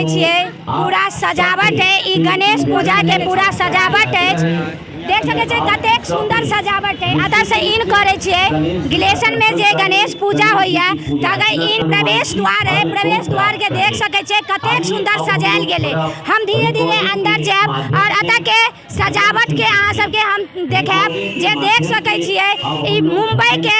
सकै छियै पूरा सजावट है, ई गणेश पूजा के पूरा सजावट अछि। देख सकै छियै कतेक सुंदर सजावट है। एतऽ से इन करै छियै गिलेशन में जे गणेश पूजा होइया तऽ अगर इन प्रवेश द्वार है, प्रवेश द्वार के देख सकै छियै कतेक सुंदर सजायल गेलै। हम धीरे धीरे अंदर जायब और एतऽ के सजावट के अहाँ सबके हम देखायब। जे देख सकै छियै ई मुंबई के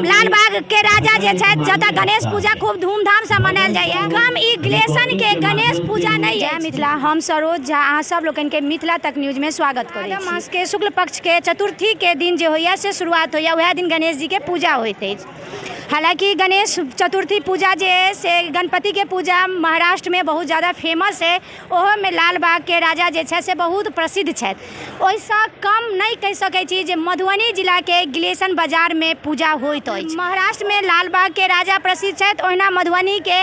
लालबाग के राजा जे छथि, जतऽ गणेश पूजा खूब धूमधामसँ मनायल जाइए, कम ई ग्लेशन के गणेश पूजा नहि है। मिथिला, हम सरोज झा अहाँ सब लोकनिके मिथिला तक न्यूज में स्वागत करै छी। मास के शुक्ल पक्ष के चतुर्थी के दिन जे होइए से शुरुआत होइए, वएह दिन गणेश जी के पूजा होइत अछि। हालाँकि गणेश चतुर्थी पूजा जे है से गणपति के पूजा महाराष्ट्र में बहुत ज़्यादा फेमस है, ओहोमे लालबागके राजा जे छथि से बहुत प्रसिद्ध छथि। ओहिसँ कम नहि कहि सकै छी जे मधुबनी जिलाके गिलेशन बाजारमे पूजा होइत अछि। महाराष्ट्रमे लालबागके राजा प्रसिद्ध छथि, ओहिना मधुबनीके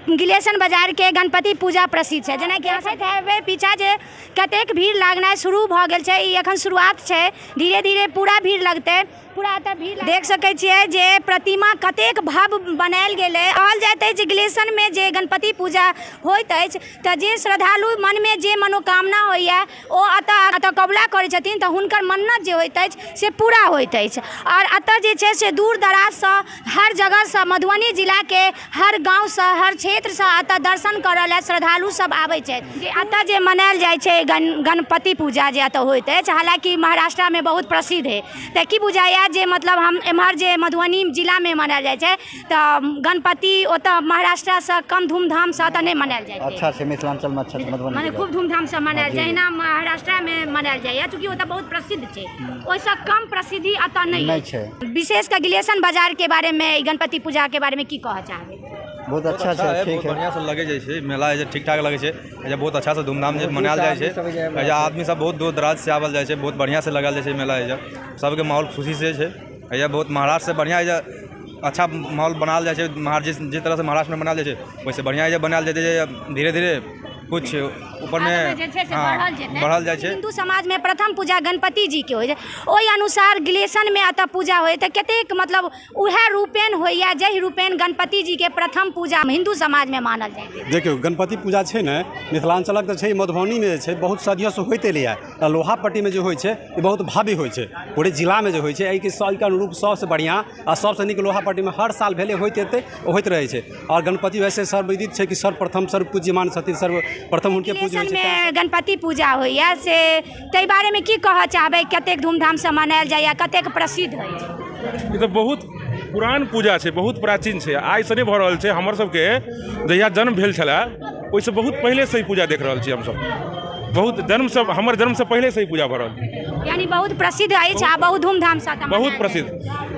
गिलेशन बाजारके गणपति पूजा प्रसिद्ध छै। जेनाकि अहाँ देखैत हेबै पीछा जे कतेक भीड़ लागनाइ शुरू भऽ गेल छै, ई एखन शुरुआत छै, धीरे धीरे पूरा भीड़ लगतै। पूरा एतऽ भीड़ देख सकै छियै जे प्रतिमा कतेक भव्य बनायल गेलै। कहल जाइत अछि जे गिलेशनमे जे गणपति पूजा होइत अछि तऽ जे श्रद्धालु मनमे जे मनोकामना होइए ओ एतऽ कबुला करै छथिन तऽ हुनकर मन्नत जे होइत अछि से पूरा होइत अछि। आओर एतऽ जे छै से दूर दराजसँ हर जगहसँ मधुबनी जिलाके हर गाँवसँ हर क्षेत्रसँ एतऽ दर्शन करऽ लए श्रद्धालु सब आबै छथि। जे एतऽ जे मनायल जाइ छै गणपति पूजा जे एतऽ होइत अछि, हालाँकि महाराष्ट्रमे बहुत प्रसिद्ध हइ, तऽ की बुझाइए जे मतलब हम एम्हर जे मधुबनी जिलामे मनायल जाइ छै तऽ गणपति ओतऽ महाराष्ट्रसँ कम धूमधामसँ एतऽ नहि मनायल जाइ छै? अच्छा छै, मिथिलाञ्चलमे अच्छा छै, मधुबनी मने खूब धूमधामसँ मनायल जाइ, जहिना महाराष्ट्रमे मनायल जाइए, चूँकि ओतऽ बहुत प्रसिद्ध छै, ओहिसँ कम प्रसिद्धि एतऽ नहि छै। विशेष कऽ गिलेशन बाजारके बारेमे ई गणपति पूजाके बारेमे की कहऽ चाहबै? बहुत अच्छा छै, ठीक है, बढ़िआँ से लगे जाइ छै मेला, जे ठीक ठाक लगै छै, बहुत अच्छा से धूमधाम जे मनायल जाइ छै। आदमी सब बहुत दूर दराज से आवल जाइ छै, बहुत बढ़िआँ से लगायल जाइ छै मेला। सबके माहौल खुशी से छै। बहुत महाराष्ट्र से बढ़िआँ अच्छा माहौल बनायल जाइ छै। जिस तरह से महाराष्ट्रमे बनायल जाइ छै वैसे बढ़िआँ बनायल जाइ छै। धीरे धीरे कुछ ऊपरमे बढ़ल जाइ छै। हिन्दू समाजमे प्रथम पूजा गणपति जीके होइ छै, ओहि अनुसार गिलेशनमे एतऽ पूजा होइ तऽ कतेक मतलब उएह रूपेण होइए जाहि रूपेण गणपति जीके प्रथम पूजा हिन्दू समाजमे मानल जाइ छै। देखियौ, गणपति पूजा छै ने मिथिलाञ्चलक तऽ छै, मधुबनीमे जे छै बहुत सदियोसँ होइत एलैए। लोहापट्टीमे जे होइ छै ई बहुत भव्य होइ छै, पूरे जिलामे जे होइ छै एहिके एहिके अनुरूप सबसँ बढ़िआँ आ सबसँ नीक लोहापट्टीमे हर साल भेलै, होइत एतै, होइत रहै छै। आओर गणपति वैसे सर्वविदित छै कि सर्वप्रथम सर्वपूज्यमान छथिन, सर्वप्रथम हुनके पूजा होइ छै। गणपति पूजा होइए से ताहि बारेमे की कहऽ चाहबै? कतेक धूमधामसँ मनायल जाइए, कतेक प्रसिद्ध होइए? ई तऽ बहुत पुरान पूजा छै, बहुत प्राचीन छै, आइसँ नहि भऽ रहल छै। हमर सबके जहिया जन्म भेल छलै ओहिसँ बहुत पहिलेसँ ई पूजा देख रहल छी हमसब, बहुत जन्मसँ, हमर जन्मसँ पहिलेसँ ई पूजा भऽ रहल छै। यानी बहुत प्रसिद्ध अछि आ बहुत धूमधामसँ बहुत प्रसिद्ध।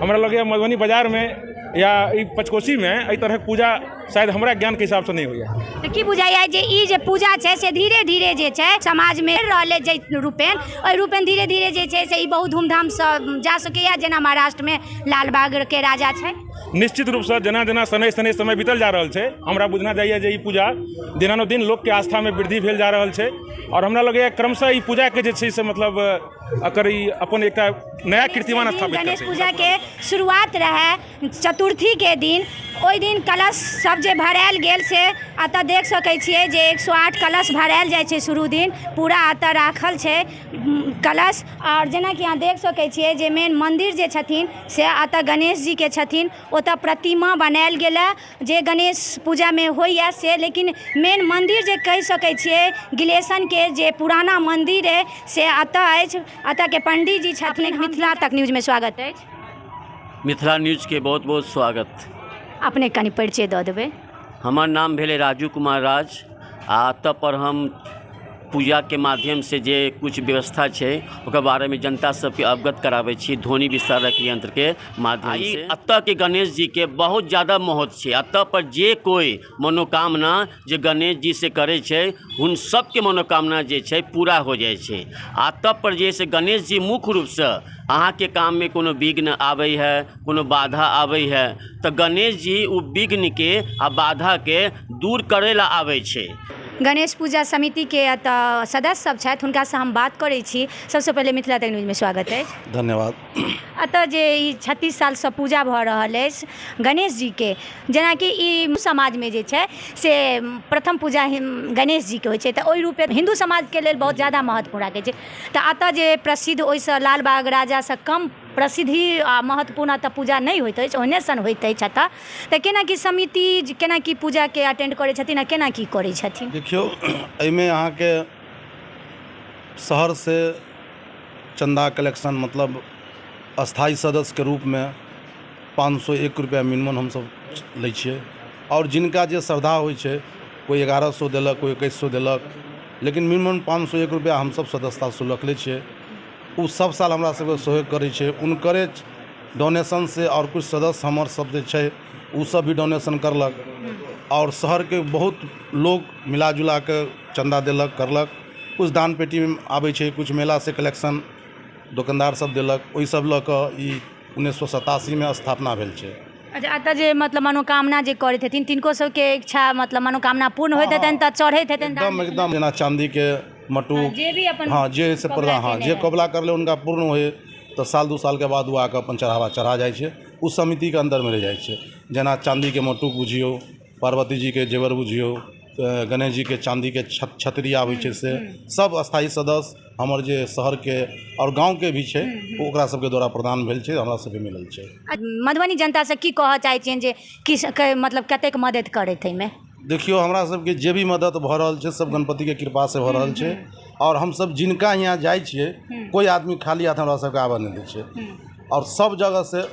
हमरा लगैए मधुबनी बाजारमे या ई पचकोशीमे एहि तरहक पूजा शायद हमरा ज्ञानके हिसाबसँ नहि होइए। तऽ की बुझाइए जे ई जे पूजा छै से धीरे धीरे जे छै समाजमे रहलै जे रूपेण, ओहि रूपेण धीरे धीरे जे छै से ई बहुत धूमधामसँ जा सकैए, जेना महाराष्ट्रमे लालबागके राजा छै? निश्चित रूपसँ जेना जेना शनैः शनैः समय बीतल जा रहल छै, हमरा बुझना जाइए जे ई पूजा दिनानुदिन लोकके आस्थामे वृद्धि भेल जा रहल छै। आओर हमरा लगैए क्रमशः ई पूजाके जे छै से मतलब एकर ई अपन एकटा नया कीर्तिमान स्थापित करतै। गणेश पूजाके शुरुआत रहै चतुर्थी के दिन, ओहि दिन कलश सब जे भरायल गेल से एतऽ देख सकै छियै जे 108 कलश भरायल जाइ छै शुरू दिन, पूरा एतऽ राखल छै कलश। आओर जेनाकि अहाँ देख सकै छियै जे मेन मन्दिर जे छथिन से एतऽ गणेश जीके छथिन, ओतऽ प्रतिमा बनायल गेल हँ जे गणेश पूजामे होइए से, लेकिन मेन मन्दिर जे कहि सकै छियै गिलेशनके जे पुराना मन्दिर अइ से एतऽ अछि। एतऽके पंडीजी छथिन। मिथिला तक न्यूजमे स्वागत अछि। मिथिला न्यूजके बहुत बहुत स्वागत। अपने कनि परिचय दऽ देबै। हमर नाम भेलै राजू कुमार राज आ एतऽ पर हम पूजाके माध्यमसँ जे किछु व्यवस्था छै ओकर बारेमे जनता सबके अवगत कराबै छी ध्वनि विस्तारक यन्त्रके माध्यमसँ। एतऽके गणेश जीके बहुत जादा महत्व छै। एतऽ पर जे कोइ मनोकामना जे गणेश जीसँ करै छै हुन सबके मनोकामना जे छै पूरा हो जाइ छै। आ तब पर जे से गणेश जी मुख्य रूपसँ अहाँके काममे कोनो विघ्न आबै है, कोनो बाधा आबै है तऽ गणेश जी ओ विघ्नके आ बाधाके दूर करै लए आबै छै। गणेश पूजा समितिके एतऽ सदस्य सब छथि, हुनकासँ हम बात करै छी। सबसँ पहिले मिथिला तक न्यूजमे स्वागत अछि। धन्यवाद। एतऽ जे ई 36 सालसँ पूजा भऽ रहल अछि गणेश जीके, जेनाकि ई समाजमे जे छै से प्रथम पूजा गणेश जीके होइ छै, तऽ ओहि रूपे हिन्दू समाजके लेल बहुत ज्यादा महत्वपूर्ण राखै छै। तऽ एतऽ जे प्रसिद्ध ओहिसँ लालबाग राजासँ कम प्रसिद्धि आ महत्वपूर्ण एतऽ पूजा नहि होइत अछि, ओहने सन होइत अछि एतऽ। तऽ केना की समिति केना की पूजाके अटेंड करै छथिन आ केना की करै छथिन? देखियौ, एहिमे अहाँके शहरसँ चन्दा कलेक्शन मतलब अस्थायी सदस्यके रूपमे 501 रुपैआ मिनिमम हमसभ लै छियै, आओर जिनका जे श्रद्धा होइ छै, कोइ 1100 देलक, कोइ 2100 देलक, लेकिन मिनिमम 501 रुपैआ हमसभ सदस्यता शुल्क लै छियै। ओ सब साल हमरा सबके सहयोग करै छै, हुनकरे डोनेशनसँ आओर किछु सदस्य हमर सब जे छै ओ सब भी डोनेशन करलक, आओर शहरके बहुत लोग मिला जुला कऽ चन्दा देलक करलक। किछु दान पेटीमे आबै छै, किछु मेलासँ कलेक्शन दोकानदार सब देलक, ओहि सब लऽ कऽ ई 1987मे स्थापना भेल छै। अच्छा, एतऽ जे मतलब मनोकामना जे करैत हेथिन तिनको सबके इच्छा मतलब मनोकामना पूर्ण होइत हेतनि तऽ चढ़ैत हेतनि? एकदम एकदम, जेना चाँदीके मटुक, जे भी अपन हाँ जे से प्रदान, हाँ जे कबुला करले हुनका पूर्ण होए तऽ साल 2 सालके बाद ओ आके अपन चढ़ावा चढ़ा जाइ छै, ओ समितिके अन्दरमे रहि जाइ छै। जेना चाँदीके मटुक बुझियौ, पार्वती जीके जेवर बुझियौ, गणेश जीके चाँदीके छतरी आबै छै, से सब अस्थायी सदस्य हमर जे शहरके आओर गाँवके भी छै ओकरा सबके द्वारा प्रदान भेल छै, हमरा सबके मिलल छै। मधुबनी जनतासँ की कहऽ चाहै छियनि जे की मतलब कतेक मदति करैत एहिमे? देखियौ, हमरा सबके जे भी मदति भऽ रहल छै सब गणपतिके कृपासँ भऽ रहल छै, आओर हमसब जिनका यहाँ जाइ छियै कोइ आदमी खाली हाथ हमरा सबके आबऽ नहि दै छै, आओर सब जगहसँ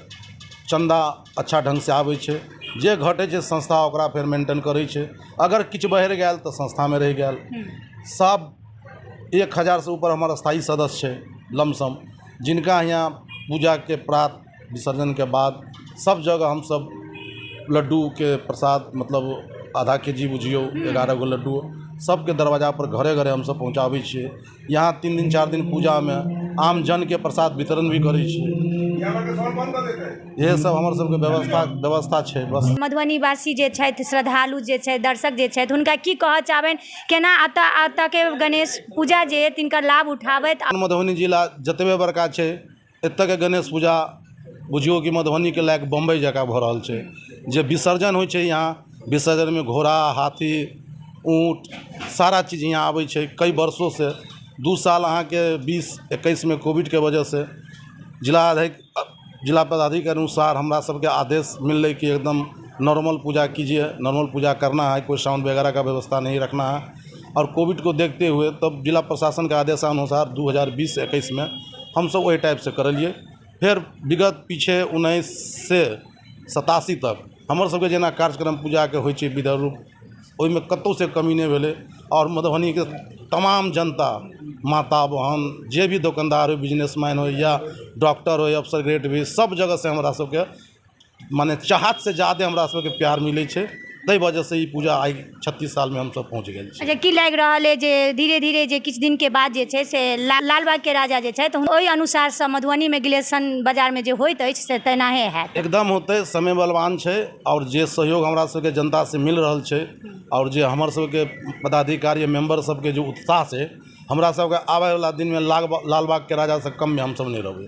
चन्दा अच्छा ढङ्गसँ आबै छै। जे घटै छै संस्था ओकरा फेर मेंटेन करै छै, अगर किछु बढ़ि गेल तऽ संस्थामे रहि गेल। सब 1000 से ऊपर हमर स्थायी सदस्य छै लमसम, जिनका यहाँ पूजाके प्रात विसर्जनके बाद सब जगह हमसब लड्डूके प्रसाद मतलब आधा के जी बुझियौ 11 गो लड्डू सबके दरवाजा पर घरे घरे हमसब पहुँचाबै छियै। यहाँ 3 दिन 4 दिन पूजामे आम जनके प्रसाद वितरण भी करै छियै। इएह सब हमर सबके व्यवस्था छै बस। मधुबनीवासी जे छथि, श्रद्धालु जे छथि, दर्शक जे छथि, हुनका की कहऽ चाहबनि केना एतऽ के गणेश पूजा जे अइ तिनकर लाभ उठाबथि? मधुबनी जिला जतबे बड़का छै, एतऽके गणेश पूजा बुझियौ कि मधुबनीके लायक बम्बई जकाँ भऽ रहल छै। जे विसर्जन होइ छै यहाँ, विसर्जनमे घोड़ा, हाथी, ऊँट सारा चीज यहाँ आबै छै कई वर्षोसँ। 2 साल अहाँके 20-21मे कोविडके वजहसँ जिला पदाधिकारी अनुसार हमरा सबके आदेश मिललै कि एकदम नॉर्मल पूजा कीजिए, नॉर्मल पूजा करना है, कोई साउंड वगैरह का व्यवस्था नहीं रखना है। और कोविड को देखते हुए तब जिला प्रशासन के आदेशानुसार 2020-21 में हमसब ओहि टाइपसँ करलियै। फेर विगत पीछे 19 से 87 तक हमर सबके जेना कार्यक्रम पूजाके होइ छै विध रूप, ओहिमे कतहुसँ कमी नहि भेलै। आओर मधुबनीके तमाम जनता, माता बहन, जे भी दोकानदार होइ, बिजनेसमैन होइ या डॉक्टर होइ, अफसर ग्रेड भी, सब जगहसँ हमरा सबके माने चाहतसँ ज्यादे हमरा सबके प्यार मिलै छै। ताहि वजहसँ ई पूजा आइ 36 सालमे हमसब पहुँच गेल छी। अच्छा, की लागि रहल अइ जे धीरे धीरे जे किछु दिनके बाद जे छै से लालबागके राजा जे छथि ओहि अनुसारसँ मधुबनीमे गिलेशन बाजारमे जे होइत अछि से तेनाहे हैत? एकदम होतै, समय बलवान छै, आओर जे सहयोग हमरा सबके जनतासँ मिल रहल छै आओर जे हमर सबके पदाधिकारी मेम्बर सबके जे उत्साह छै, हमरा सबके आबैवला दिनमे लालबागके राजासँ कममे हमसब नहि रहबै।